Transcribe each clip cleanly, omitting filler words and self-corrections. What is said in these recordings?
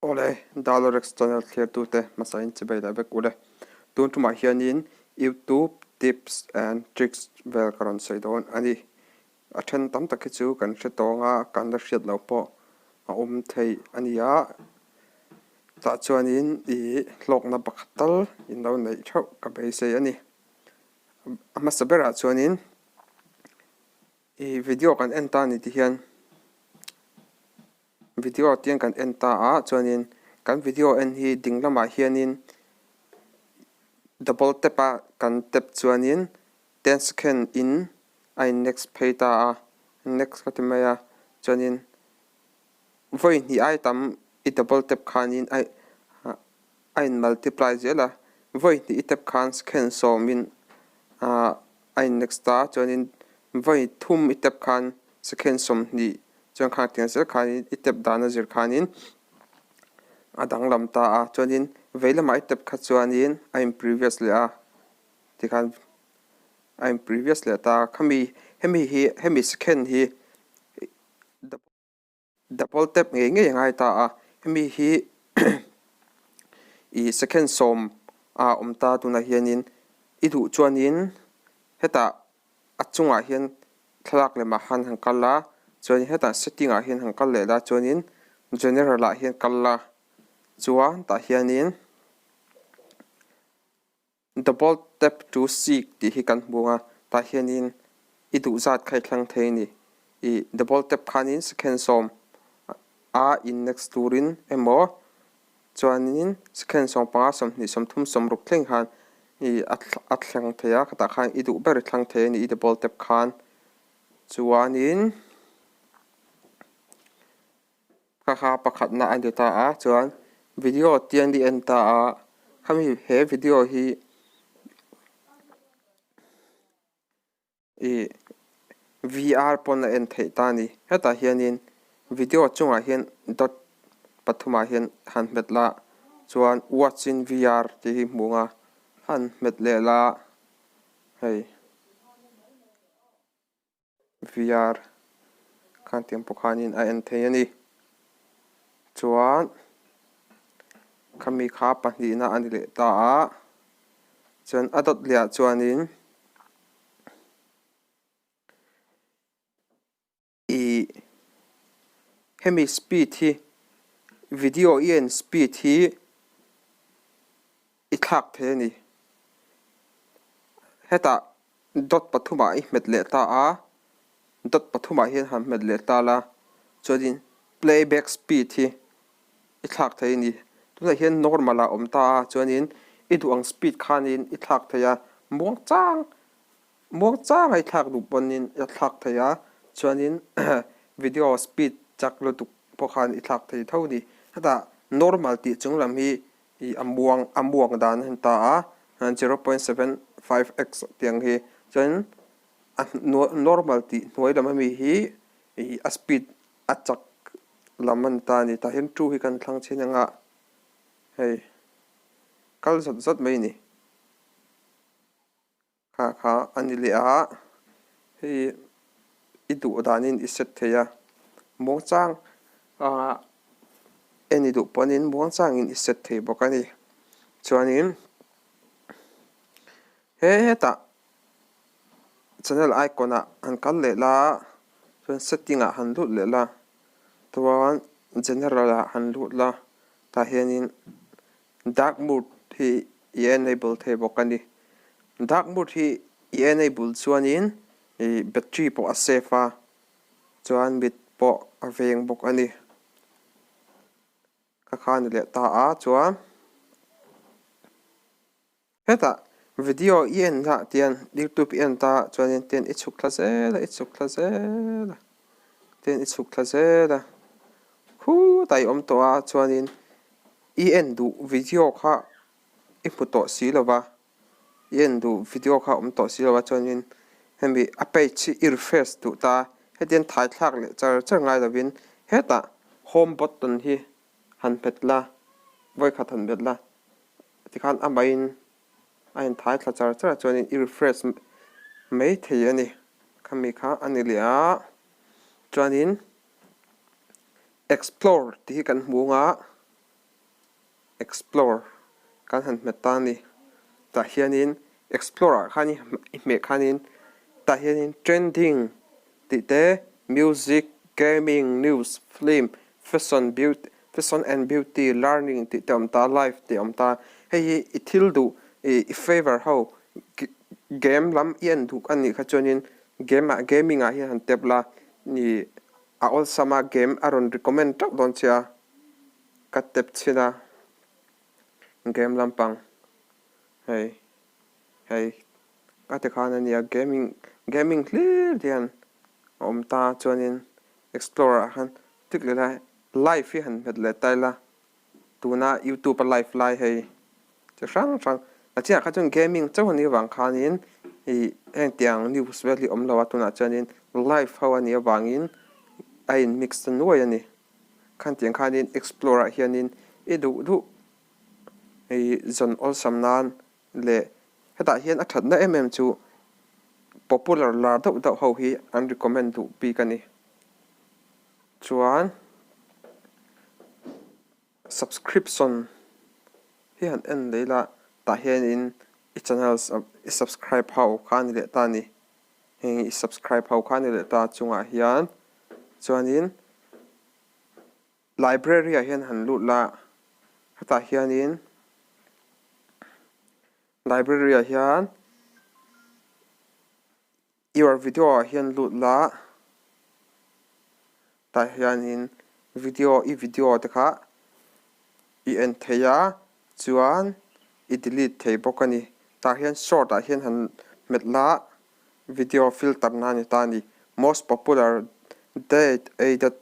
Awle, Dalorex channel thlirtute hmasa in chibai leh vek ule. Tun tumah hianin YouTube tips and tricks vel ka rawn sawi dawn a ni. A then tam tak hi chu kan hre tawng a, kan la hriat loh pawh a awm thei a ni a. Tah chuanin i hlawkna pakhat tal in lo neih theuh ka beisei a ni. A hmasa berah chuanin i video kan en ta ni ti hian Video tiang kan en ta a chuanin kan video en hi ding lamah hianin double tap a kan tap chuanin ten second in a in next phei ta a next ka ti mai a chuanin vawi hnih ai tam i double tap khanin a a in multiply zel a vawi hnih i tap khan second sawmin ah a in next ta a chuanin vawi thum i tap khan second 20 chuan khan tiang zel khanin i tap dan a zir khanin a danglam ta a chuanin vei lamah i tap kha chuanin a in previous leh a tikhan a in previous leh ta a khami hemi hi hemi second hi. Double tap ngei ngei a ngai ta a, hemi hi ih second 10 a awm ta tunah hianin i duh chuanin hetah a chungah hian thlalak lemah han han kal a chuanin hetah setting ah hian han kal leh la chuanin general ah hian kal la chuan tah hianin. Double tap to seek tih hi kan hmu a, tah hianin i duh zat kha i thlang thei a ni. Ih double tap khanin second 10 a index turin emaw chuanin second 15, 20, 30, 60 thleng khan ih a thleng thei a, khatah khan i duh ber i thlang thei a ni i double tap khan. Chuanin. Ka ha pakhatna a ni ta a chuan video tian i en ta a khami he video hi ih VR pawn a en theih ta a ni hetah hianin video chungah hian dot pathumah hian han hmet la chuan watch in VR tih hi hmuh ang a han hmet leh la hei. VR khan tiang pawh khanin a en thei a ni. Chuan khami kha pahnihna a ni leh ta a, chuan a dawt leh ah chuanin ih hemi speed hi video i en speed hi i thlak thei a ni. Hetah Dot pathumah i hmet leh ta a, dot pathumah hian han hmet leh ta la, chuanin playback speed hi i thlak thei a ni. Tunah hian normal ah a awm ta a, chuanin i duh ang speed khanin i thlak thei a, muang chang muang changa i thlak duh pawnin i thlak thei a, chuanin video speed chak lutuk pawh khan i thlak thei tho a ni. Hetah normal tih chung lam hi Ih a muang a muang dan a ni ta a, 0.75 x tiang hi chuan a normal tih hnuai lam ami hi ih a speed a chak lam a ni ta a ni. Tah hian two hi kan thlang chhin ang a, hei kal zawt zawt mai a ni. Kha kha a ni leh a, hei i duh danin i set thei a, muangchang ah en i duh pawhin muangchangin i set thei bawk a ni. Chuanin hetah channel icon ah han kal leh la chuan setting ah han lut leh la chuan general ah han lut la tah hianin Dark mode hi i enable thei bawk a ni. Dark mode hi i enable chuanin ih battery pawh a save a, chuan mit pawh a veng bawk a ni. Ka kha ni leh ta a chuan hetah video i en lah tian youtube i en ta chuanin tian i chhuk thla zel a i chhuk thla zel a tian i chhuk thla zel a khutah i awm tawh a chuanin. I en duh video kha i hmu tawh si lo va, i en duh video kha a awm tawh si lo va chuanin hemi a page hi i refresh duh ta a, hetiang thai thlak leh char char ngai lovin hetah home button hi han hmet la, vawikhat han hmet la tikhan amahin a inthai thla char char a chuanin i refresh mai thei a ni, khami kha a ni leh a chuanin explore tih hi kan hmu ang a. Explore kan han hmet ta a ni. Tah hianin Explore ah khan i hmeh khanin tah hianin trending tih te music, gaming, news, film, fashion, beauty, fashion and beauty, learning tih te a awm ta, live tih a awm ta. Hei hi i thil duh i favour ho game lam i en duh a nih kha chuanin game ah gaming ah hian han tap la ih a awlsam a game a rawn recommend teuh dawn che a ka tap chhin a game lampang hei hei ka ti khan a nia gaming gaming hlir hian a awm ta chuanin explore ah khan tik leh la live hi han hmet leh ta ila tuna youtube a live lai hei chi hrang hrang a chiah kha chuan gaming chauh a nih avang khanin ih heng tiang news vel hi a awm lo a tunah chuanin live ho a nih avangin a in mix ta nuai a ni. Khan tiang khanin explore ah hianin i duh duh ih zawn awlsam nan leh hetah hian a thatna em em chu popular lar deuh deuh ho hi an recommend duh bik a ni. Chuan subscription hi han en leh ila tah hianin i channel i subscribe ho kha a ni leh ta a ni. Heng i subscribe ho kha a ni leh ta chungah hian chuanin library ah hian han lut la hetah hianin library ah hian your video ah hian lut la tah hianin video i video te kha i en thei a chuan i delete thei bawk a ni. Tah hian short ah hian han hmet la video filter na a ni ta a ni. Most popular date aided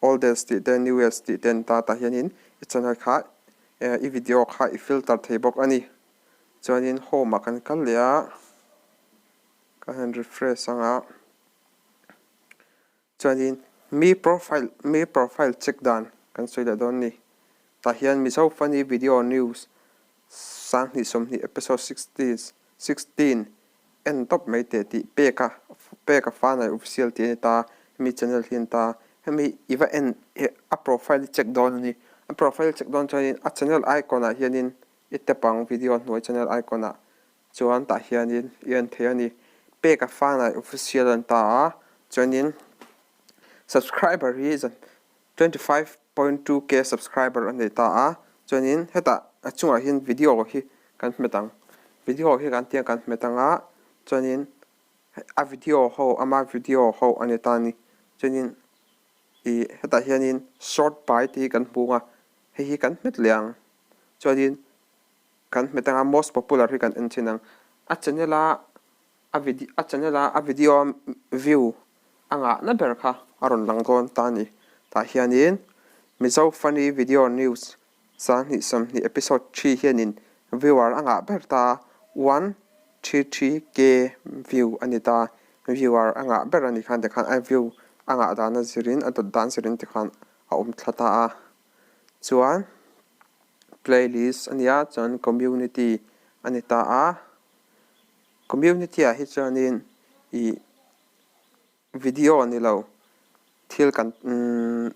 oldest tih te newest tih te a ni ta tah hianin i channel kha i video kha i filter thei bawk a ni. Chuanin home ah kan kal leh a ka han refresh ang a. Chuanin mi profile mi profile check dan kan sawi leh dawn a ni. Tah hian Mizo Funny Video News 2020 episode 16 en tawp mai teh tih peka peka Fanai Official tih a ni ta, hemi channel hi a ni ta. Hemi i va en a profile i check dawn a ni. A profile i check dawn chuanin a channel icon ah hianin i tap ang video hnuai channel icon ah Chuan tah hianin i en thei a ni. Pek a fanai official an ta a, chuanin subscriber hi zan 25.2k subscriber a nei ta a, chuanin hetah a chungah hian video hi kan hmet ang. Video hi kan tia kan hmet ang a, chuanin a video ho ama video ho a ni ta a ni. Chuanin ih hetah hianin short by tih hi kan hmu ang a, hei hi kan hmet leh ang. Chuanin Kan hmet anga most popular hi kan en thin ang. A channel a a video a channel a a video view a ngahna ber kha a rawn lang dawn ta a ni. Tah hianin Mizo Funny Video News 2020 episode 3 hianin viewer a ngah ber ta 133k view a ni ta. Viewer a ngah ber a ni khan tikhan a view a ngah dan a zirin a dawt dan zirin tikhan a awm thla ta a. Chuan. Playlist a nia chuan community a ni ta a, community ah hi chuanin ih video ni lo thil kan umm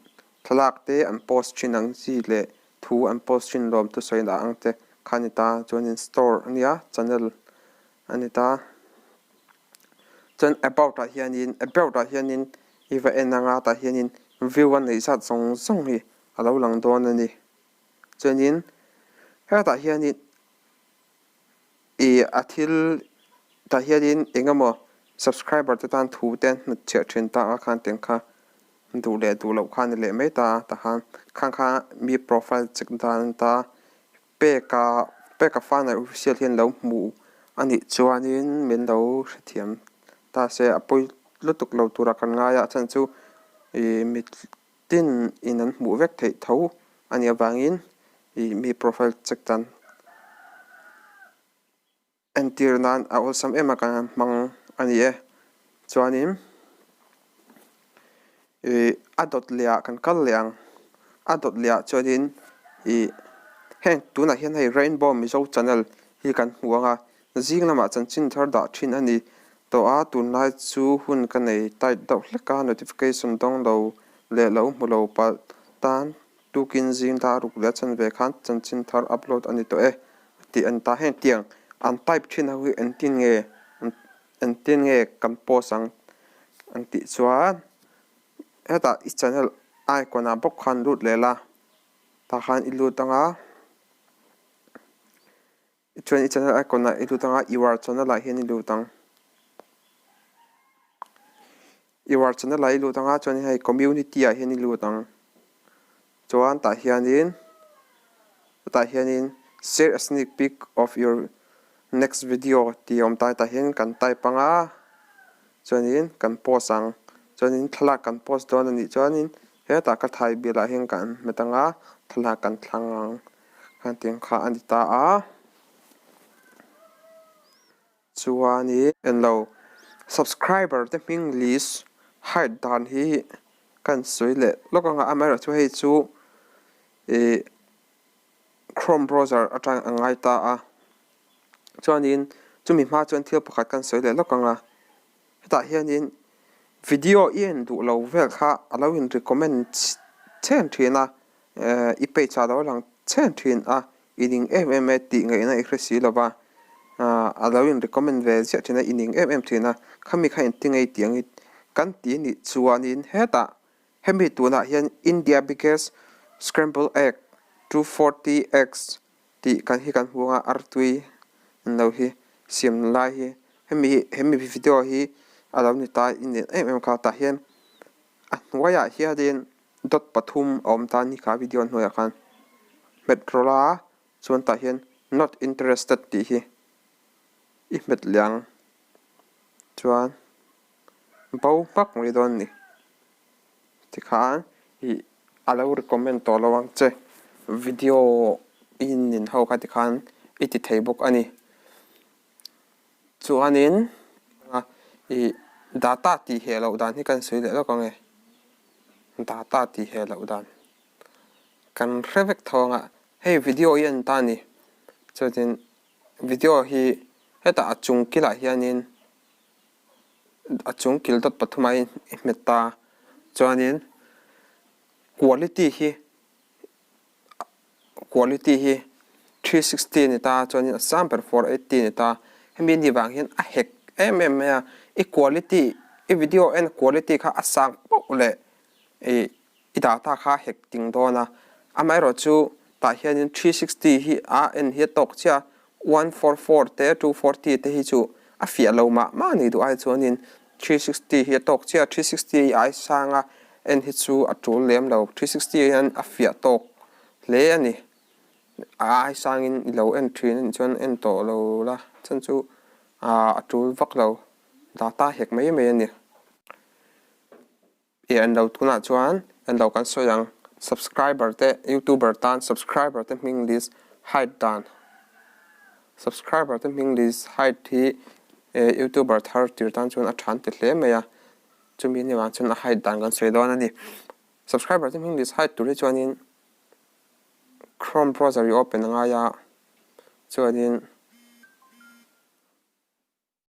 thlalak te an post thin ang chi leh thu an post thin lawm thusawi dah ang te kha a ni ta chuanin store a nia channel a ni ta chuan about ah hianin about ah hianin i va en anga tah hianin view a neih zat zawng zawng hi a lo lang dawn a ni. Chuanin hetah hianin ih a thil tah hianin eng emaw subscriber te tan thu te an hnut chhiah thin ta a khan tiang kha duh leh duh loh kha a ni leh mai ta a tah khan khang kha mi profile check dan a ni ta pek a pek a fan leh official hian lo hmu a nih chuanin min lo hrethiam ta se a pawi lutuk lo tura kan ngai a a chhan chu ih mi Tin in an hmuh vek theih tho a nih avangin ih mi profile check dan entir nan a awlsam em a kan hmang a ni e. Chuanin ih a dawt leh ah kan kal leh ang. A dawt leh ah chuanin ih heng tunah hian hei rainbow mizo channel hi kan hmu ang a. Zing lamah chanchin thar dah thin a ni tawh a, tunlai chu hun ka nei tight deuh hlek a, notification dawng lo leh lo hmu lo palh tan Tukin zing dar ruk leh a chanve khan chanchin thar upload a ni tawh e tih a ni ta. Heng tiang an type thin ho hi engtin nge engtin nge kan post ang an tih chuan hetah i channel icon ah bawk khan lut leh la tah khan i lut ang a. Chuan i channel icon ah i lut ang a, your channel ah hian i lut ang. Your channel ah i lut ang a, chuan hei community ah hian i lut ang. Chuan tah hianin tah hianin share a sneak peek of your next video tih a awm ta tah hian kan type ang a, chuanin kan post ang. Chuanin thlalak kan post dawn a nih chuanin hetah ka thai bial ah hian kan hmet ang a, thlalak kan thlang ang. Hetiang kha a ni ta a, chuanin englo subscriber te hming list hide dan hi kan sawi leh lawk ang a, amaherawhchu hei chu ih chrome browser atang a ngai ta a, chuanin chumi hma chuan thil pakhat kan sawi leh lawk ang a, hetah hianin video i en duh lo vel kha a lo in recommend chhen thin a. I page ah lo lang chhen thin a, i ning em em e tih ngaihna i hre si lo va, a lo in recommend ve ziah thin a, i ning em em thin a, khami kha inti ngei tih ang i kan ti nih chuanin hetah hemi tunah hian India biggest scramble egg 240 eggs tih kan hi kan hmu ang a, artui an lo hi siam lai hi hemi hi hemi video hi a lo ni ta i nen em em kha tah hian a hnuaiah hianin. Dot pathum a awm ta ni kha video hnuaiah khan hmet rawlh a chuan tah hian not interested tih hi i hmet leh ang chuan bo hmak mai dawn a ni tikhan ih a lo recommend tawh lo ang che video i nin ho kha tikhan i ti thei bawk a ni. Chuanin ih data tih heh loh dan hi kan sawi leh lawk ang e. Data tih heh loh dan kan hre vek tho ang a, hei video hi a ni ta a ni. Chuanin video hi hetah a chung kilah hianin a chung kil dawt pathumah i hmet ta a, chuanin quality hi. Quality hi 360 a ni ta chuanin a sang ber 480 a ni ta. Hemi ni vang hian a hek em em mai a, i quality i video en quality kha a sang pauh leh ih i data kha a hek ting dawn a. Amaherawhchu tah hianin 360 hi a en hi a tawk chiah a, 144 te 240 te hi chu a fiah lo mah mah a nih duh ai chuanin 360 hi a tawk chiah a, 360 ai sang a en hi chu a tul lem lo, 360 hian a fiah tawk hle a ni, a ai sangin i lo en thin a nih chuan en tawh lo la chhan chu a tul vak lo, data hek mai mai a ni. I en lo tunah chuan en lo kan sawi ang. Subscriber te youtuber tan subscriber te hming list hide dan Subscriber te hming list hide hi youtuber thar tir tan chuan a than ti hle mai a, chumi ni vang chuan a hide dan kan sawi dawn a ni. Subscriber te hming list hide tur hi chuanin Chrome browser i open a ngai a, chuanin.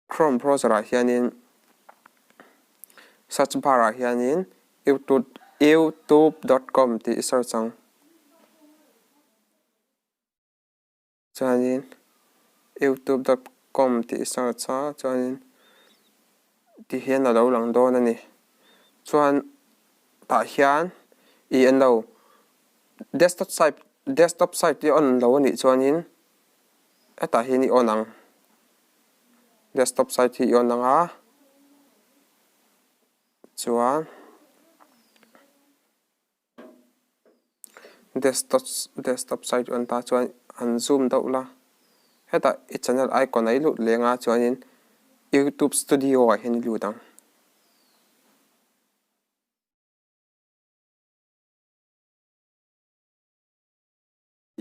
Chrome browser ah hianin search bar ah hianin youtube youtube dot com tih i search ang. Chuanin youtube dot com tih i search a chuanin ti hian a lo lang dawn a ni. Chuan tah hian ih an lo desktop site desktop site hi on lo a nih chuanin hetah hian i on ang. Desktop site hi i on ang a, chuan desktop desktop site i on ta chuan han zoom deuh la, hetah i channel icon ah i lut leng a chuanin youtube studio ah hian i lut ang.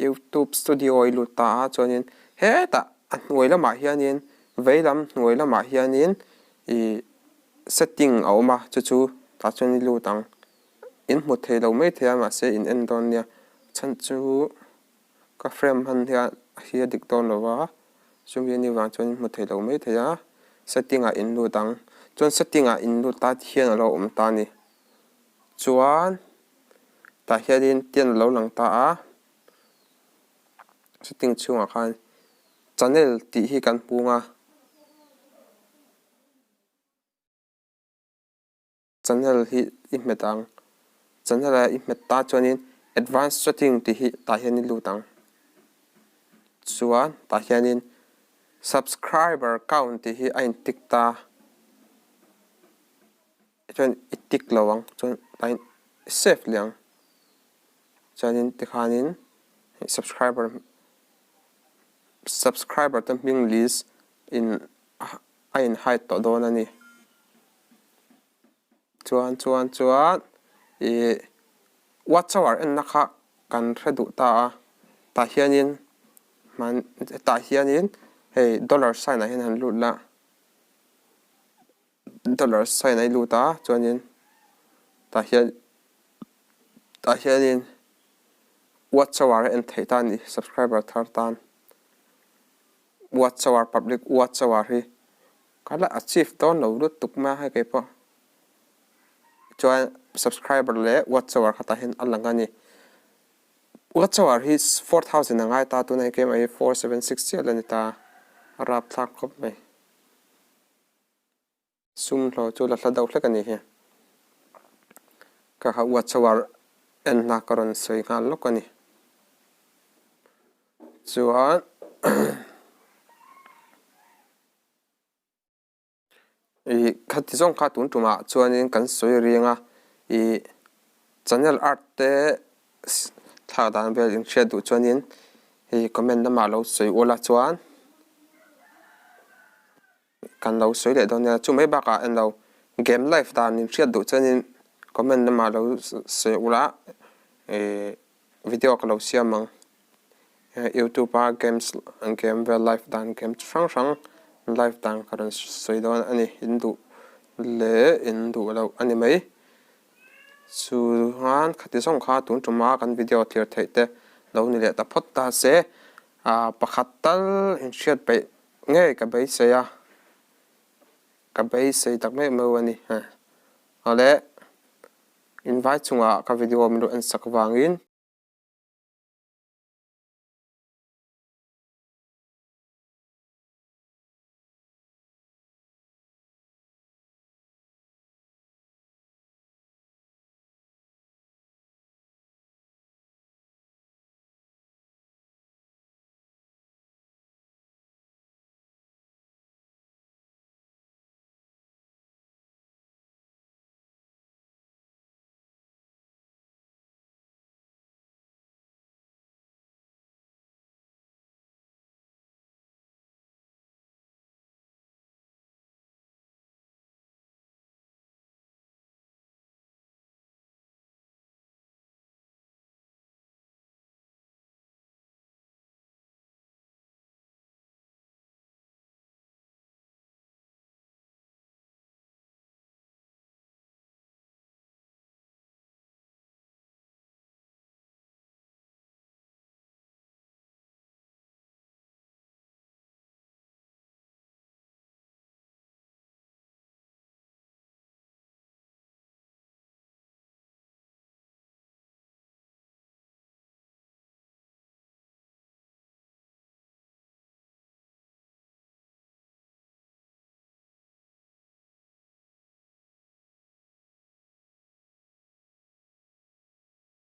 Youtube studio i lut ta a chuanin hetah a hnuai lamah hianin vei lam hnuai lamah hianin ih setting a awm a chu chu tah chuan i lut ang in hmu thei lo mai thei a mahse in en dawn nia chhan chu ka frame hman hian hi a dik dawn lo va chumi a nih vang chuan in hmu thei lo mai thei a setting ah in lut ang chuan setting ah in lut ta hian a lo awm ta a ni chuan. Tah hianin tian a lo lang ta a, setting chhungah khan channel tih hi kan hmung a. Channel hi i hmet ang. Channel a i hmet ta chuanin advanced setting tih hi tah hian i lut ang. Chuan tah hianin subscriber count tih hi a in tick ta. Chuan i tick lo ang chuan tah hian i save leh ang. Chuanin tikhanin subscriber subscriber te hming list in a in hide tawh dawn a ni. Chuan chuan chuan ih watch hour enna kha kan hre duh ta a tah hianin hman tah hianin hei dollar sign ah hian han lut la dollar sign a i lut a chuanin tah hian tah hianin watch hour a en theih ta a ni subscriber thar tan. Watch hour public watch hour hi ka la achieve dawn lo lutuk mai a hei kei pawh chuan subscriber leh watch hour kha tah hian a lang a ni watch hour hi 4000 a ngai ta tunah hi keimah hi 476 chiah la ni ta a rapthlak khawp mai. Sum hlawh chu la hla deuh hlek a nih hi. Ka ha uatchauh en hna ka rawn sawi nghal lawk a ni. Chuan ih khati zawng kha tun tumah chuanin kan sawi riang a ih channel art te thlak dan vel inhriat duh chuanin hei comment lamah lo sawi ula chuan. Kan lo sawi leh dawn nia, chu mai bakah en lo game live dan in hriat duh chuanin comment lamah lo sawi ula ih video ka lo siam ang. Youtube a games game vel live dan game chi hrang hrang live dan ka rawn sawi dawn a ni in duh leh in duh loh a ni mai. Chuan khati zawng kha tun tuma kan video thlir theih te lo ni leh ta phawt ta se ah pakhat tal inhriat peih Nge ka beisei a, ka beisei tak meuh meuh a ni. Awle, invai chungah ka video min rawn en sak vangin.